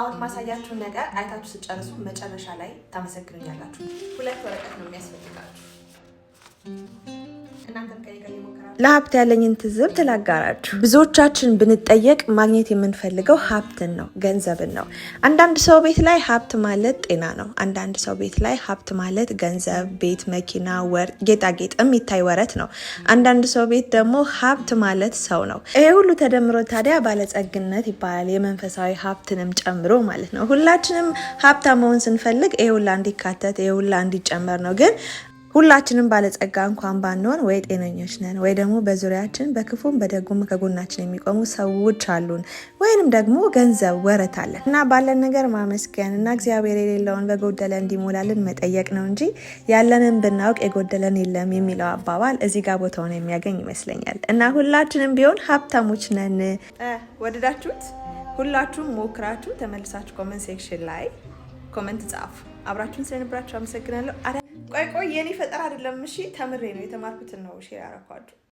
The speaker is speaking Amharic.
አሁን ማሳያችሁን ነገር አይታችሁ ስጨርሱ መጨረሻ ላይ ታመሰግኑኛላችሁ። ሁለት ወረቀት ነው የሚያስፈልጋችሁ። እናንተም ከኔ ጋር እየሞከራችሁ ለሀብት ያለኝን ትዝብት ላጋራችሁ። ብዙዎቻችን ብንጠየቅ ማግኘት የምንፈልገው ሀብትን ነው፣ ገንዘብን ነው። አንዳንድ ሰው ቤት ላይ ሀብት ማለት ጤና ነው። አንዳንድ ሰው ቤት ላይ ሀብት ማለት ገንዘብ፣ ቤት፣ መኪና፣ ወርቅ፣ ጌጣጌጥ የሚታይ ወረት ነው። አንዳንድ ሰው ቤት ደግሞ ሀብት ማለት ሰው ነው። ይሄ ሁሉ ተደምሮ ታዲያ ባለጸግነት ይባላል፣ የመንፈሳዊ ሀብትንም ጨምሮ ማለት ነው። ሁላችንም ሀብታም መሆን ስንፈልግ ይሄ ሁላ እንዲካተት፣ ይሄ ሁላ እንዲጨመር ነው። ግን ሁላችንም ባለጸጋ እንኳን ባንሆን ወይ ጤነኞች ነን ወይ ደግሞ በዙሪያችን በክፉም በደጉም ከጎናችን የሚቆሙ ሰዎች አሉን፣ ወይንም ደግሞ ገንዘብ ወረት አለን እና ባለን ነገር ማመስገን እና እግዚአብሔር የሌለውን በጎደለ እንዲሞላልን መጠየቅ ነው እንጂ ያለንን ብናውቅ የጎደለን የለም የሚለው አባባል እዚህ ጋር ቦታውን የሚያገኝ ይመስለኛል። እና ሁላችንም ቢሆን ሀብታሞች ነን። ወደዳችሁት? ሁላችሁም ሞክራችሁ ተመልሳችሁ comment section ላይ comment ጻፉ። አብራችሁን ስለነበራችሁ አመሰግናለሁ። ቆይ ቆይ፣ የኔ ፈጠራ አይደለም። እሺ፣ ተምሬ ነው የተማርኩትን ነው share ያረኳችሁ።